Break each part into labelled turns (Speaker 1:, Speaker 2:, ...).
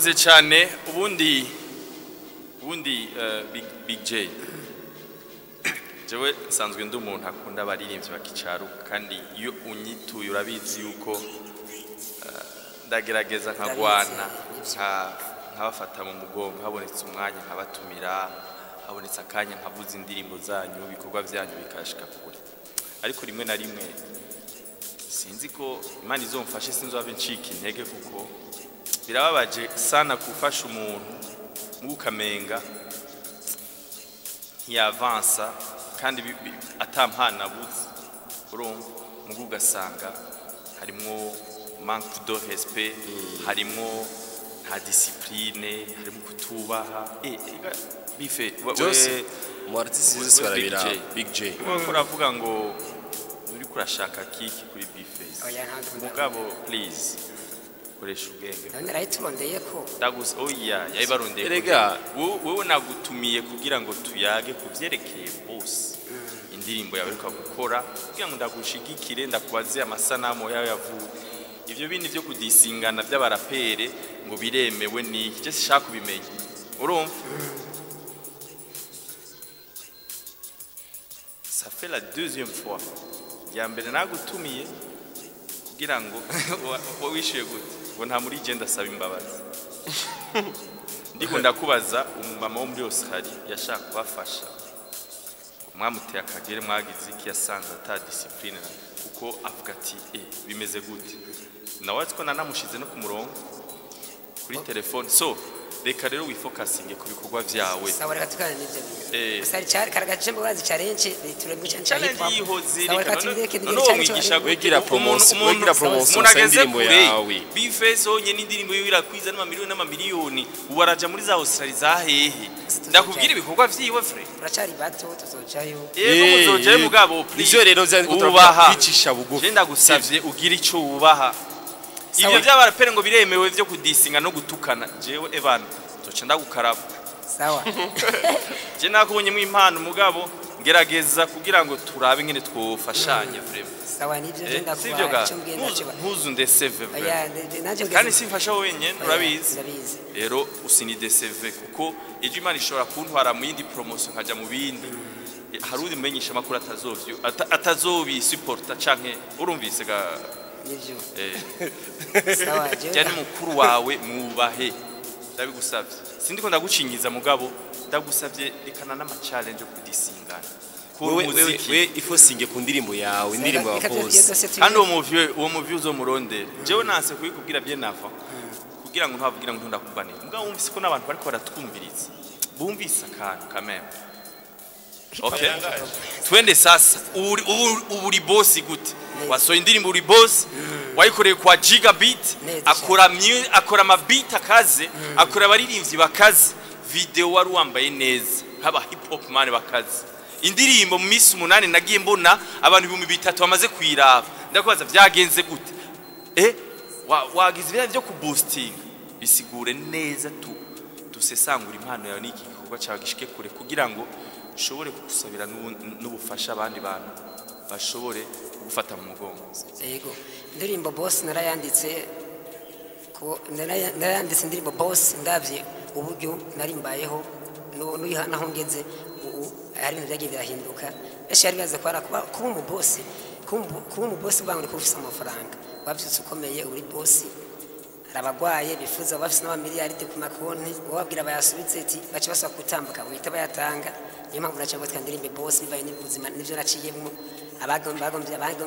Speaker 1: Murakoze cyane. Ubundi Big J, jewe nsanzwe ndi umuntu akunda abaririmbyi bakicaruka, kandi iyo unyituye urabizi yuko ndagerageza nkagwana, nkabafata mu mugongo, habonetse umwanya nkabatumira, habonetse akanya nkavuza indirimbo zanyu, ibikorwa byanyu bikashika kure. Ariko rimwe na rimwe sinzi ko Imana izomfashe, sinzove ncika intege, kuko birababaje sana gufasha umuntu ukamenga ntiyavansa kandi atampana abuze. Urumva, mugu ugasanga harimwo manque de respect, harimwo nta discipline, harimo kutubaha. Bife
Speaker 2: Byose mu artiste zose
Speaker 1: we Big
Speaker 2: barabira.
Speaker 1: J.
Speaker 2: Big J.
Speaker 1: Uriko uravuga ngo uriko urashaka kiki kuri Bface?
Speaker 3: Oya, ntabwo.
Speaker 1: Mugabo please, koresha ubwenge.
Speaker 3: None arayiturondeye ko.
Speaker 1: Ndagusa, oya, yayibarondeye.
Speaker 2: Erega.
Speaker 1: Wewe nagutumiye kugira ngo tuyage ku vyerekeye Boss, indirimbo yawe uriko gukora, kugira ngo ndagushigikire, ndakubaze amasanamu yawe yavuye. Ivyo bindi vyo kudisingana vy'abarapere ngo biremewe niki, je sishaka kubimenya, urumva? Ça fait la deuxième fois. Ya mbere nagutumiye kugira ngo wishyuye gute ngo nta muri je ndasaba imbabazi. Ndiko ndakubaza umumama wo muri Australia yashaka kubafasha, mwamuteye akagere, mwagize iki, yasanze ata discipline, kuko avuga ati: "Eh, bimeze gute?" Nawe azi ko nanamushize no ku murongo kuri telefone. So reka rero wifokasinge ku bikorwa vyawe.
Speaker 3: Sawa, reka tukane n'ibyo bintu. Gusa hari cyari karagaje mbabazi, challenge turebe cyane.
Speaker 1: Challenge yihoze.
Speaker 3: Sawa,
Speaker 1: reka
Speaker 3: reka tubireke.
Speaker 1: none uwo mwigisha gute?
Speaker 2: Wegira promotion, wegira promotion
Speaker 1: Umuntu ageze
Speaker 2: indirimbo
Speaker 1: kure
Speaker 2: yawe.
Speaker 1: Bface onyene n'indirimbo yiwe irakwiza n'amamiliyoni n'amamiliyoni, ubu araja muri za Australia za hehe, ndakubwira ibikorwa vyiwe, frère.
Speaker 3: Turacyari bato, tuzojayo.
Speaker 1: Yego, muzojayo, mugabo please,
Speaker 2: Nivyo rero vyandiko turavuga,
Speaker 1: ubaha.
Speaker 2: kwicisha bugufi.
Speaker 1: Je ndagusavye ugire ico wubaha.
Speaker 3: Sawa.
Speaker 1: Ivyo vy'abarapere ngo biremewe vyo kudisinga no gutukana, jewe ebana zoca ndagukaraba.
Speaker 3: Sawa.
Speaker 1: Je nakubonyemo impano, mugabo ngerageza kugira ngo turabe ingene twofashanya, vraiment.
Speaker 3: Sawa, nibyo je
Speaker 1: Sivyo ga?
Speaker 3: ndakubaha icyo mbwiye ndacyo.
Speaker 1: Ntuzu ndeseve,
Speaker 3: Oya,
Speaker 1: vraiment.
Speaker 3: nanje
Speaker 1: Kandi simfasha wenyene,
Speaker 3: Oya,
Speaker 1: urabizi.
Speaker 3: Ndabizi.
Speaker 1: Rero usinideseve, kuko ejo Imana ishobora kuntwara mu yindi promotion nkaja mu bindi. Hari undi mumenyesha amakuru atazovyo atazobisuporta canke urumvise ga?
Speaker 3: Nibyo.
Speaker 1: Eh.
Speaker 3: Sawa, jewe
Speaker 1: Jya ni mukuru wawe, mwubahe, ndabigusavye. Sindiko ndagucinyiza, mugabo ndagusavye rekana n'ama challenge yo kudisingana ko
Speaker 2: Wewe wewe
Speaker 1: umuziki.
Speaker 2: we ifosinge ku ndirimbo yawe, indirimbo ya
Speaker 3: Reka iyo
Speaker 2: Boss.
Speaker 3: dosiye
Speaker 1: Kandi uwo muvyo uzomurondere. Jewe nanse kubikubwira bien avant kugira ngo ntavugira ngo ntundakubanira, mugabo wumvise ko n'abantu bariko baratwumviriza bumvise akantu kameme. Okay, twende sasa. Uri boss gute? Wasohoye indirimbo uri boss, wayikoreye kwa Gigabit.
Speaker 3: Neza.
Speaker 1: Akora amabeat akaze, akora abaririmbyi bakaze, video wari wambaye neza nk'aba hip hop man bakaze. Indirimbo mu minsi 8 nagiye mbona abantu 3000 bamaze kuyiraba. Ndakubaza, vyagenze gute? Wagize ibintu byo kuboosting, bisigure neza tu dusesangura impano yawe n'iki gikorwa cyawe gishike kure, kugira ngo ushobore kugusabira n'ubufasha, abandi bantu bashobore kugufata mu mugongo.
Speaker 3: Yego, indirimbo Boss narayanditse ko narayanditse indirimbo Boss ndavye uburyo nari mbayeho naho ngeze ubu, hari ibintu byagiye birahinduka. Benshi bari bazi ko ari kuba umubosi, kuba umubosi uvuga ngo ufise amafaranga, wavyutse ukomeye, uri bosi. Hari abagwaye bifuza, bafise n'amamiliyaride ku makonti, wababwira bayasubitse ati baca basaba gutambuka bahita bayatanga. Niyo mpamvu naca ngo ndirimbe Boss bivaye n'ubuzima n'ivyo naciyemwo,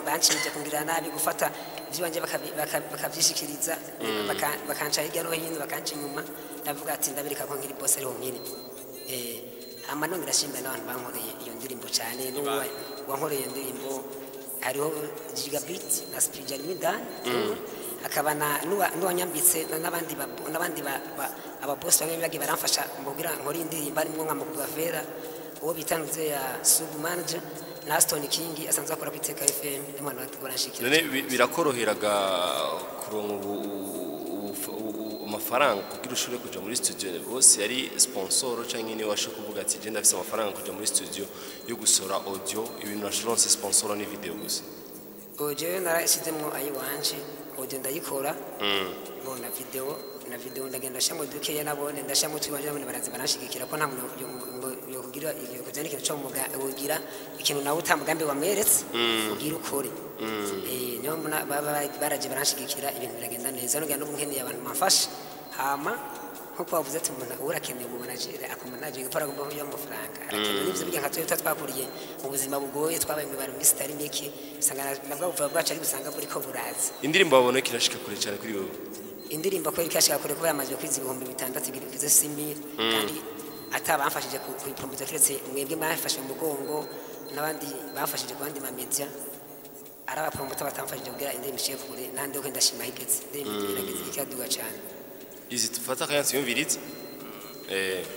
Speaker 3: banshinje kungirira nabi, gufata ivy'iwanje bakavyishikiriza, bakanca hirya no hino, bakanca inyuma. Ndavuga ati ndabereka ko nkiri boss, ariho nkiri. Hama nongera nshimira n'abantu bankoreye iyo ndirimbo cyane, n'uwo wankoreye iyo ndirimbo, hariho Gigabit na Spijal Midan, akaba na n'uwanyambitse n'abandi ababosi bamwe bagiye baramfasha mu kugira nkore indirimbo, harimo nka Mukugavera, uwo bita Ntuze ya Sub Manager, na Aston King asanzwe akora ku Iteka FM, n'abantu baranshikira.
Speaker 2: None birakoroheraga kuronka amafaranga kugira ushobore kuja muri studio? Bose yari sponsor canke niwe washoboye kuvuga ati je ndafise amafaranga kuja muri studio yo gusora audio, ibintu nashoronse sponsor ni video gusa?
Speaker 3: Ubu jewe narashyizemo ayiwanje. Audio ndayikora, mbona video na video ndagenda ndashamo dukeya, nabone ndashamo tubanje, nabone baraza baranshigikira, ko nta muntu yokugira kuzana ikintu cyo muga ugira ikintu nawe utamugambi wamweretse ugira ukore. Niyo mbona baba baraje baranshigikira, ibintu biragenda neza. Nugenda n'ubu nkeneye abantu bamfasha. Hama nkuko wavuze ati umuntu urakeneye umu manager, aku manager gukora agomba y'amafaranga arakeneye, n'ivyo bijya nka twebwe twakuriye mu buzima bugoye, twabaye mu bantu minsi itari mike, usanga nabwo buvuga bwacu ari usanga buriko buraza.
Speaker 2: Indirimbo babona ko irashika kure cyane kuri wowe?
Speaker 3: Indirimbo kweri kashaka kure, kuba yamaze kwiza 6000 igize 6000, kandi atabamfashije kuyipromota keretse mwebwe mwafashe mu mugongo n'abandi bamfashije ku bandi ma media, ari aba promoter batamfashije kugira indirimbo ishiye kure. Nandi uko ndashima higeze indirimbo irageze ikaduga cyane.
Speaker 2: Izi tufata akanya tuyumvirize.